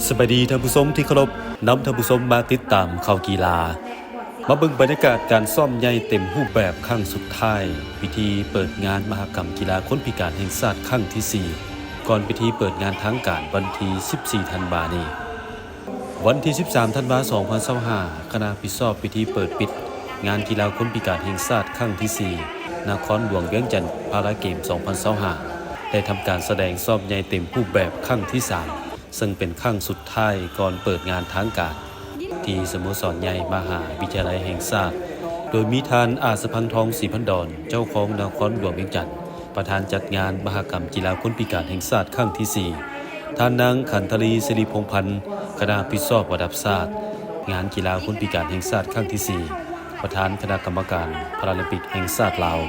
ສະບາຍດີທ່ານຜູ້ຊົມທີ່ເຄົາລົບ, ນຳທ່ານຜູ້ຊົມມາຕິດຕາມຂ່າວກິລາ. ມາເບິ່ງບັນຍາກາດການຊ້ອມໃຫຍ່ເຕັມຮູບແບບຄັ້ງສຸດທ້າຍ ພິທີເປີດງານມະຫະກຳກິລາຄົນພິການແຫ່ງຊາດຄັ້ງທີສີ່ ກ່ອນພິທີເປີດງານທາງການວັນທີສິບສີ່ທັນວານີ້. ວັນທີສິບສາມທັນວາສອງພັນຊາວຫ້າ ຄະນະຮັບຜິດຊອບພິທີເປີດປິດງານກິລາຄົນພິການແຫ່ງຊາດຄັ້ງທີສີ່ ນະຄອນຫຼວງວຽງຈັນ ພາລາເກມສອງພັນຊາວຫ້າ ໄດ້ທຳການສະແດງຊ້ອມໃຫຍ່ເຕັມຮູບແບບຄັ້ງທີສາມ ເຊິ່ງເປັນຄັ້ງສຸດທ້າຍກ່ອນເປີດງານທາງການ ທີ່ສະໂມສອນໃຫຍ່ມະຫາວິທະຍາໄລແຫ່ງຊາດ, ໂດຍມີທ່ານ ອາດສະພັງທອງ ສີພັນດອນ ເຈົ້າຄອງນະຄອນຫຼວງວຽງຈັນ ປະທານຈັດງານມະຫະກຳກິລາຄົນພິການແຫ່ງຊາດຄັ້ງທີສີ່, ທ່ານນາງ ຂັນທະລີ ສິລິພົງພັນ ຄະນະຮັບຜິດຊອບລະດັບຊາດ ງານກິລາຄົນພິການແຫ່ງຊາດຄັ້ງທີສີ່ ປະທານຄະນະກຳມະການພາລາລິມປິກແຫ່ງຊາດລາວ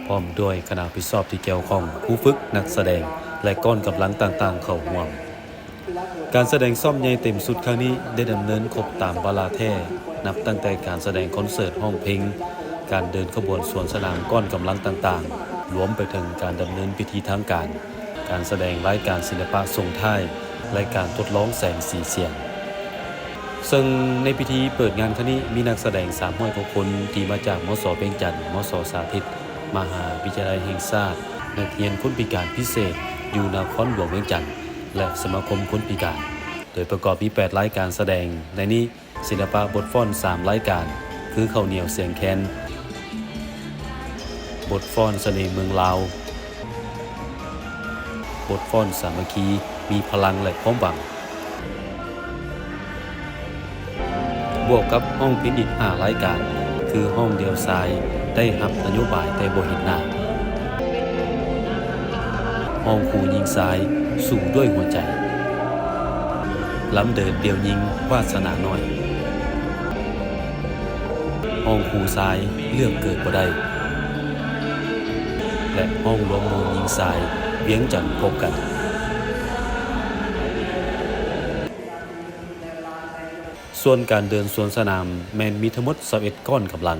ພ້ອມດ້ວຍຄະນະຮັບຜິດຊອບທີ່ກ່ຽວຂ້ອງ, ຄູຝຶກ, ນັກສະແດງ ແລະ ກ້ອນກຳລັງຕ່າງໆເຂົ້າຮ່ວມ. ການສະແດງຊ້ອມໃຫຍ່ເຕັມຊຸດຄັ້ງນີ້ໄດ້ດຳເນີນຄົບຕາມວາລະແທ້, ນັບຕັ້ງແຕ່ການສະແດງຄອນເສີດຮ້ອງເພງ, ການເດີນຂະບວນສວນສະໜາມກ້ອນກຳລັງຕ່າງໆ, ລວມໄປເຖິງການດຳເນີນພິທີທາງການ, ການສະແດງລາຍການສິລະປະສົ່ງທ້າຍ ແລະ ການທົດລອງແສງສີສຽງ. ເຊິ່ງໃນພິທີເປີດງານຄັ້ງນີ້ ມີນັກສະແດງສາມຮ້ອຍກວ່າຄົນ ທີ່ມາຈາກ ມສ ວຽງຈັນ, ມສ ສາທິດ, ມະຫາວິທະຍາໄລແຫ່ງຊາດ, ນັກຮຽນຄົນພິການພິເສດຢູ່ນະຄອນຫຼວງວຽງຈັນ ແລະ ສະມາຄົມຄົນພິການ, ໂດຍປະກອບມີແປດລາຍການສະແດງ, ໃນນີ້ ສິລະປະບົດຟ້ອນສາມລາຍການ ຄື ເຂົ້າໜຽວສຽງແຄນ, ບົດຟ້ອນສະເໜ່ເມືອງລາວ, ບົດຟ້ອນສາມັກຄີ ມີພະລັງ ແລະ ຄວາມຫວັງ. ບວກກັບຮ້ອງເພງອີກຫ້າລາຍການ ຄື ຮ້ອງດຽວຊາຍ ໄດ້ຮັບນະໂຍບາຍແຕ່ບໍ່ເຫັນໜ້າ, ຮ້ອງຄູ່ຍິງຊາຍ ສູ້ດ້ວຍຫົວໃຈ, ລຳເດີດດຽວຍິງ ວາດສະໜານ້ອຍ, ຮ້ອງຄູ່ຊາຍ ເລືອກເກີດບໍ່ໄດ້ ແລະ ຮ້ອງລວມມູຍິງຊາຍ ວຽງຈັນພົບກັນ. ສ່ວນການເດີນສວນສະໜາມແມ່ນມີທັງໝົດຊາວເອັດກ້ອນກຳລັງ.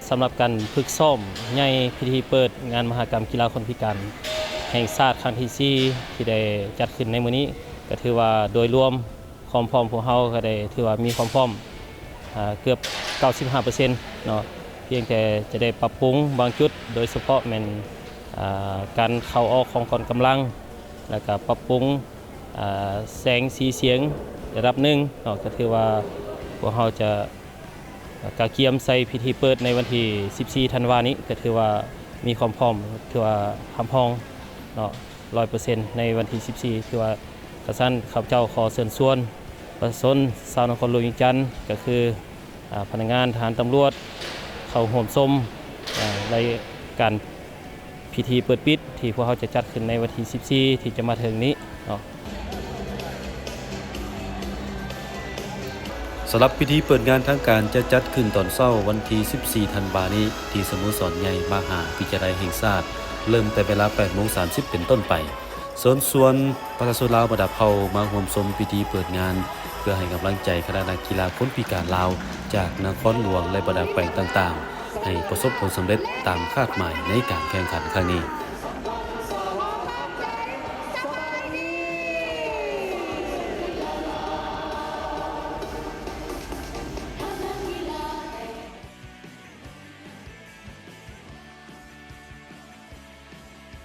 ສຳລັບການຝຶກຊ້ອມໃຫຍ່ພິທີເປີດງານມະຫະກຳກິລາຄົນພິການແຫ່ງຊາດຄັ້ງທີສີ່ ທີ່ໄດ້ຈັດຂຶ້ນໃນມື້ນີ້ ກໍຖືວ່າໂດຍລວມຄວາມພ້ອມພວກເຮົາກໍໄດ້ຖືວ່າມີຄວາມພ້ອມ ອາ ເກືອບເກົ້າສິບຫ້າເປີເຊັນເນາະ, ພຽງແຕ່ຈະໄດ້ປັບປຸງບາງຈຸດ ໂດຍສະເພາະແມ່ນ ອາ ການເຂົ້າອອກຂອງກ້ອນກຳລັງ ແລ້ວກໍປັບປຸງ ອາ ແສງສີສຽງລະດັບໜຶ່ງເນາະ, ກໍຖືວ່າພວກເຮົາຈະ ກະກຽມໃສ່ພິທີເປີດໃນວັນທີສິບສີ່ທັນວານີ້ ກໍຖືວ່າມີຄວາມພ້ອມ ຖືວ່າຮັບຮອງເນາະ ຮ້ອຍເປີເຊັນ ໃນວັນທີສິບສີ່ ຖືວ່າ ກະຊັ້ນ ຂ້າພະເຈົ້າຂໍເຊີນຊວນປະຊາຊົນຊາວນະຄອນຫຼວງວຽງຈັນ ກໍຄື ອາ ພະນັກງານ, ທະຫານ, ຕຳຫຼວດ ເຂົ້າຮ່ວມຊົມ ອາ ລາຍການ ພິທີເປີດປິດທີ່ພວກເຮົາຈະຈັດຂຶ້ນໃນວັນທີສິບສີ່ ທີ່ຈະມາເຖິງນີ້ເນາະ. ສຳລັບພິທີເປີດງານທາງການຈະຈັດຂຶ້ນຕອນເຊົ້າວັນທີສິບສີ່ທັນວານີ້ ທີ່ສະໂມສອນໃຫຍ່ມະຫາວິທະຍາໄລແຫ່ງຊາດ ເລີ່ມແຕ່ເວລາແປດໂມງສາມສິບເປັນຕົ້ນໄປ. ເຊີນຊວນປະຊາຊົນລາວບັນດາເຜົ່າມາຮ່ວມຊົມພິທີເປີດງານ ເພື່ອໃຫ້ກຳລັງໃຈຄະນະນັກກິລາຄົນພິການລາວ ຈາກນະຄອນຫຼວງ ແລະ ບັນດາແຂວງຕ່າງໆ ໃຫ້ປະສົບຜົນສຳເລັດຕາມຄາດໝາຍໃນການແຂ່ງຂັນຄັ້ງນີ້.